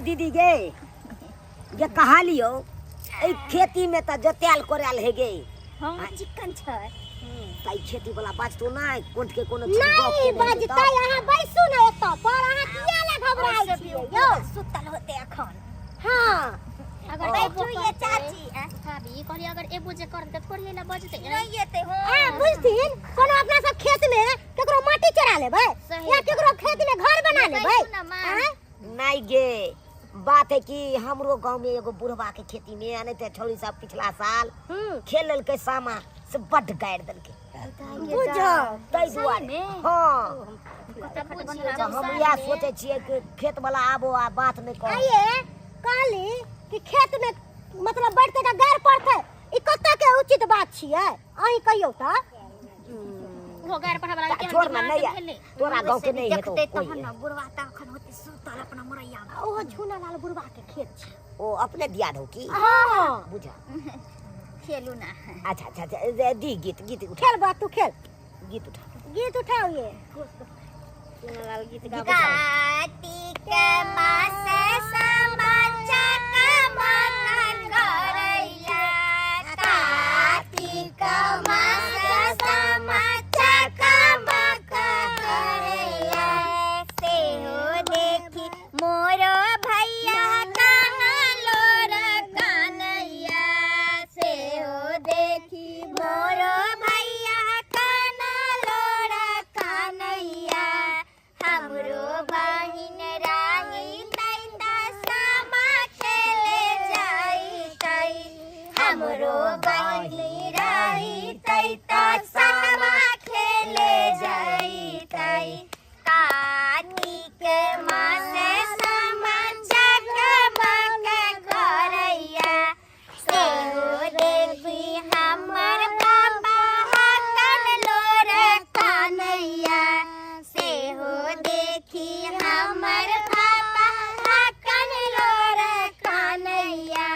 दीदी गे गे कहा लियो एहि खेती में तऽ जोतायल कोरायल हे गे। हाँ, चिकन छै। ताहि खेती वाला बाजतो नहि कोंठ के कोनो चीज नहीं गप के नहि हेतै बजतै, अहाँ बैसू ने एतऽ पर, अहाँ किया ला घबराइ ओहिसँ भी छियै यौ? सुतल होते अखन। हाँ। अगर बैठू एबो ये करतै, चाची, आँय? भाभी कहली अगर एबो जे करतै तऽ थोड़ी एला बजतै। नहि एतै। आ हाँ। बुझथिन कोनो अपना सब खेत में केकरो माटी चोरा लेबै सही या केकरो खेत में घर बना लेबै? बैठू ने माँ। आँय? नहि गे, बात है कि हमरो गांव में एगो बुढ़वा के खेती में आने थे छौड़ी सब पिछला साल खेल लेलकै सामा से बड्ड गारि देलकै। बुझो ताहि दुआरे। हाँ, तऽ हम इएह सोचै छियै कि खेत वाला आबो आ बात नहि करू। आइए कहली कि खेत में मतलब बैठते के गार पड़ते, ई कतऽ के उचित बात छियै, अहीं कहियौ तऽ। ओहो गारि पढ़ै वाला के छोड़ ना, नहीं तोरा गांव के नहीं हेतौ देखतै कोई। तहन ने, बुढ़वा तऽ अखन होतै सुतल अपना मरैया में। ओहो झूना लाल बुढ़वा के खेत छै। ओ अपने दिया दौ की? हाँ। बुझा। खेलू ना। अच्छा अच्छा अच्छा, ए, दी गीत, गीत उठा। खेल बा तू, खेल। गीत उठा। गीत उठाओ ये। गीत गाबो। कार्तिक मास सामा चकमक करैया, कार्तिक मास सामा चकमक करैया, सेहो देखी मोरो भैया काना लोर कानैया, सेहो देखी मोरो भैया काना लोर कानैया, हमरो बहिन राही तैता सामा खेले जाइतै, हमरो बहिन राही तैता सामा खेले जाइतै, कार्तिक मास सामा चकमक करैया, सेहो देखी हमर पापा हकन लोर कानैया, सेहो देखी हमर पापा हकन लोर कानैया,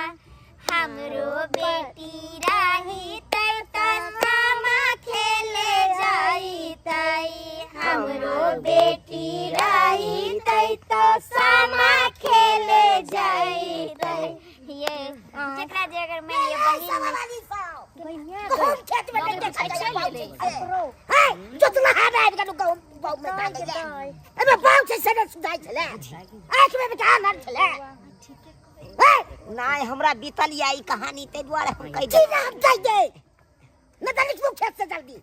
हमरो बेटी रही तै सामा खेले जाइतै, हमरो बेटी रही तै सामा खेले जाइतै। ये जेकरा जे अगर मान लिअ बहिन गहूम खेत में नहीं देखा जाए। हे, जोतना हाथ आबि गेलौ गहूम बाउ में भागै जाए। एमे बाउ छै से नहि सुधाइ छलै, आँखिमे बेटा आनर छलै। हे, नहि हमरा बीतल या ई कहानी, ताहि दुआरे हम कहि देलहुँ। ना हम जाइ दे न त निकलू खेत से जल्दी।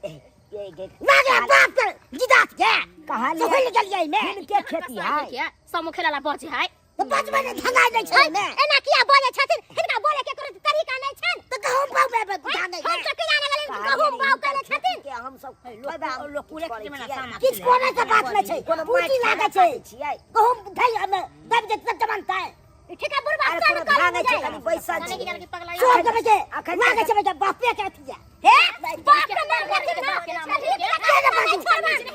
ए, ये गे ना गे बाप के गिदात के कहानी तो होल गेलियै मे। हिनके खेती है। समूह खेला ला बचे है। तो बचबे ने धंगाइ दै छै मे। एना किया बोले छथिन? हिनका बोले के कोनो तरीका नहि छनि। तऽ गहूम बाउ मे धांगै। हम सब किया नहि गेलियै गहूम बाउ केने छथिन? के हम सब फायदा लोक पूरे खेत में ना सामा किछु कोनो के बात नहि छै, कोनो पूंजी माटि लागै छै। छियै। गहूम धै मे दबि जेतै तब जमानतै। ठीक है बुढ़वा, अरे सन कोनो करू धांगै छै बुझाइ। खाली बैसल जाने की छै। जाने की पगला। सब देबै छै अखन लागै छै बेटा बापे के अथी है। हे, बाप के नाम लेथिन ना। बाप के नाम लेथिन। खेले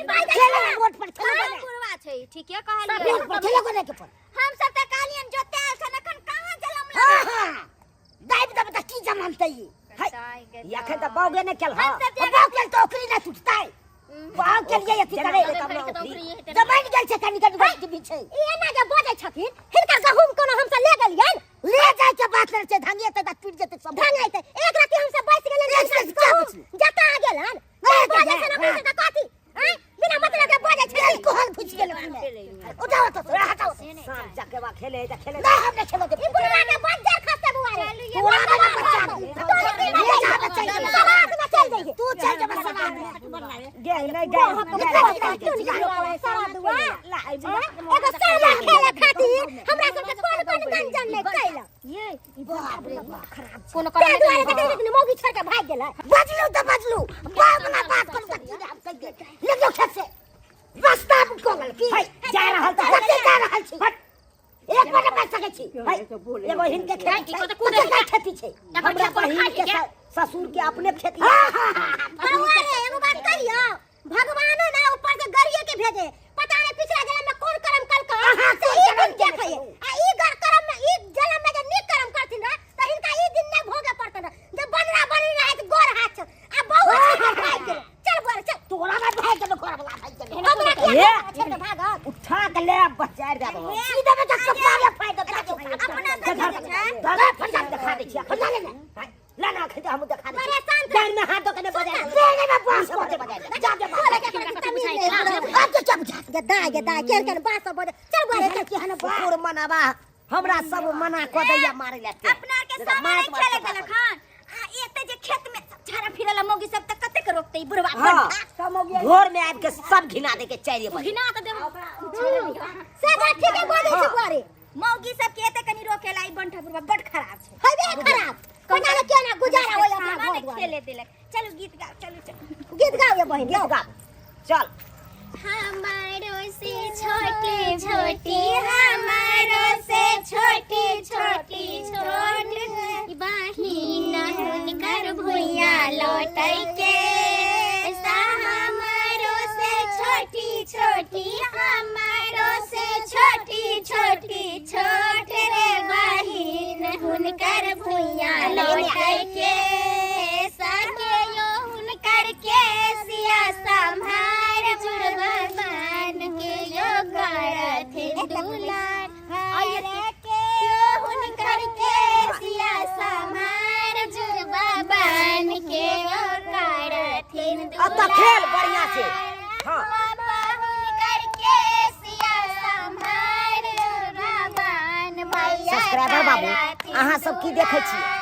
बाजू, खेले रोड पर खेले। हाँ, बुढ़वा छै, ठीके कहलियै। रोड पर खेले को नहि के पर। हम सब तऽ कहलियन जोतायल छन, अखन कहाँ जलम। हाँ हाँ, दाबि देबै तऽ की जमानतै ई? है, ई अखन तऽ बाउगे नहि केल। हम सब जे बाउ केल तऽ ओकरी नहि टूटतै। बाउ के लिए अथी जेना करे हेतै तब ने ओकरी। जमाइन गेल छै कनि कनि के बीच छै। ई एना जे बजै छथिन, हिनकर गहूम कोनो हमसब ले गेलियनि? ले जाय के बात नहि छै, धांगिए तऽ टूटि जेतै सब। धंगैतै एक राति हमसब बैस गेलियनि, एक राति क्या गहूम बचलै? जता गेलनि। नहि बजै छनि अपना सबके कथी? आँय, बिना मतलब के बजै छथिन। गेल कोहल घुसि गेल ओहिमे। उठाओ तो, हटाओ। साँप चकेबा खेले है तऽ खेले। नहि, हम नहि खेलऽ देबै। ई बुढ़वा के बज्जर खसते बुआ रे। तोरा बड़ा बच्चा ले जा, बच्चा सलाद में चल जइहे। तू चल जेबे सलाद में। गे नहि गे। एगो सामा खेले खातिर हमरा सबके कोन कोन गंजन नहि कैलक। कोनो ताहि दुआरे देखै छथिन मौगी छोड़ के भागि गेलै। बजलू तऽ बजलू, बाप वाला बात करू तऽ की हम कहि दे। ले जाओ खेत से, रास्ता कऽ गेल की है, जा रहल तऽ कते जा रहल छी? एक बार बाजि सकै छी? है, एगो हिनके खेती छै। तऽ कूदे। कते खेती छै? हमरा बहिन के ससुर के अपने खेती। बौआ रे, एगो बात कहियौ, भगवानो ना ऊपर से गरिए के भेजे, पता नहीं पिछला जन्म में कौन कर्म कल से ई दिन देखे, आ ई गर कर्म में ई जन्म में जे नीक कर्म करथिन रह त हिनका ई दिन नहीं भोगे पड़तन रह। जे बनरा बनी रहे त गोर हाथ छ आ बहु छै के भाग गेल। चल बुआ रे, चल। तोरा ना भाग गेलो, घर वाला भाग गेलो। हमरा ए! किया छोड़ के भागत? उठा के ले बचारि देबो। सीधे बेटा सब। ए, फट जा देखा दै छियै फट जा ले ने ला ना खेते हम देखा दै परेशान डांड में हाथ दो के बजा दे ने में बांस बजे बजा दे जा दे बोले के कोनो तमीज नहीं अब के क्या बुझा गे दाय गे दाय केहन केहन बात सब बजे चल बुआ रे चल केहन कुकुर मनावा हमरा सब मना क दैया मारे ला अपना आर के सामा नहीं खेले देलक हन आ एते जे खेत में सब झाड़ा फिरला मौगी सब त कतेक रोकतै ई बुढ़वा हाँ। बंठा भोर में आबि के सब घिना दे के 4 बजे घिना तऽ देब से बात ठीक है बोले छै बुआ रे मौगी सब के एते कनी रोकेला ई बंठा बुढ़वा बड खराब छै हबे खराब कोना ने केना गुजारा होय अपना सामा घर नहीं दुआर खेले देलक चलू गीत गाओ चलू चलू गीत गाओ ये बहिन गीत गा चल हमारो से छोटी छोटी हमारो से छोटी छोटी छोट बहिन हुनकर भुइया लौटै के सा हमारो से छोटी छोटी हमारो से छोटी छोटी छोट रे बहिन हुनकर भुइया लौटै के सके यो हुनकर के सिया संभार जुड़वा मान के यो करथिन दुलार हरे के यो हुनकर के सिया संभार जुड़वा बान के यो करथिन अब तो खेल बढ़िया से हाँ बाबा हुनकर के सिया संभार जुड़वा बान भैया सब्सक्राइबर बाबू अहाँ सब की देखै छियै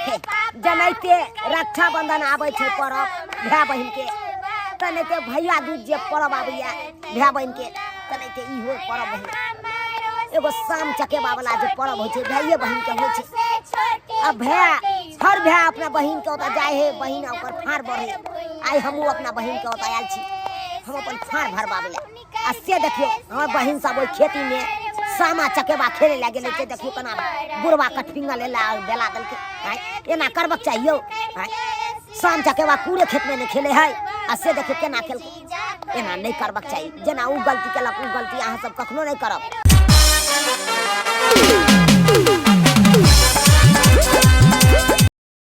हे, जनैते रक्षाबंधन आबै छै परब भाय बहिन के तनैते भैया दूज जे परब आबैया भाय बहिन के तनैते इहो परब होइ एगो साम चकेबा वाला जे परब होइ छै भाइये बहिन के होइ छै आ भाय हर भाय अपना बहिन के ओतऽ जाइ है बहिन ओकर फाड़ बढ़े आइ हमहूँ अपना बहिन के ओतऽ आयल छी हम अपन फाड़ भरबाबै लए आ से देखियौ हमर बहिन सब ओहि खेती में सामा चकेबा खेले लए गेलै से देखियौ केना बुढ़वा कटपिंगल एला और बेला देलकै आँय एना करबक चाहियौ आँय साम चकेबा पूरे खेत में नहि खेले है आ से देखियौ केना खेलकै एना नहि करबक चाही जेना ओ गलती केलक ओ गलती अहाँ सब कखनो नहि करब।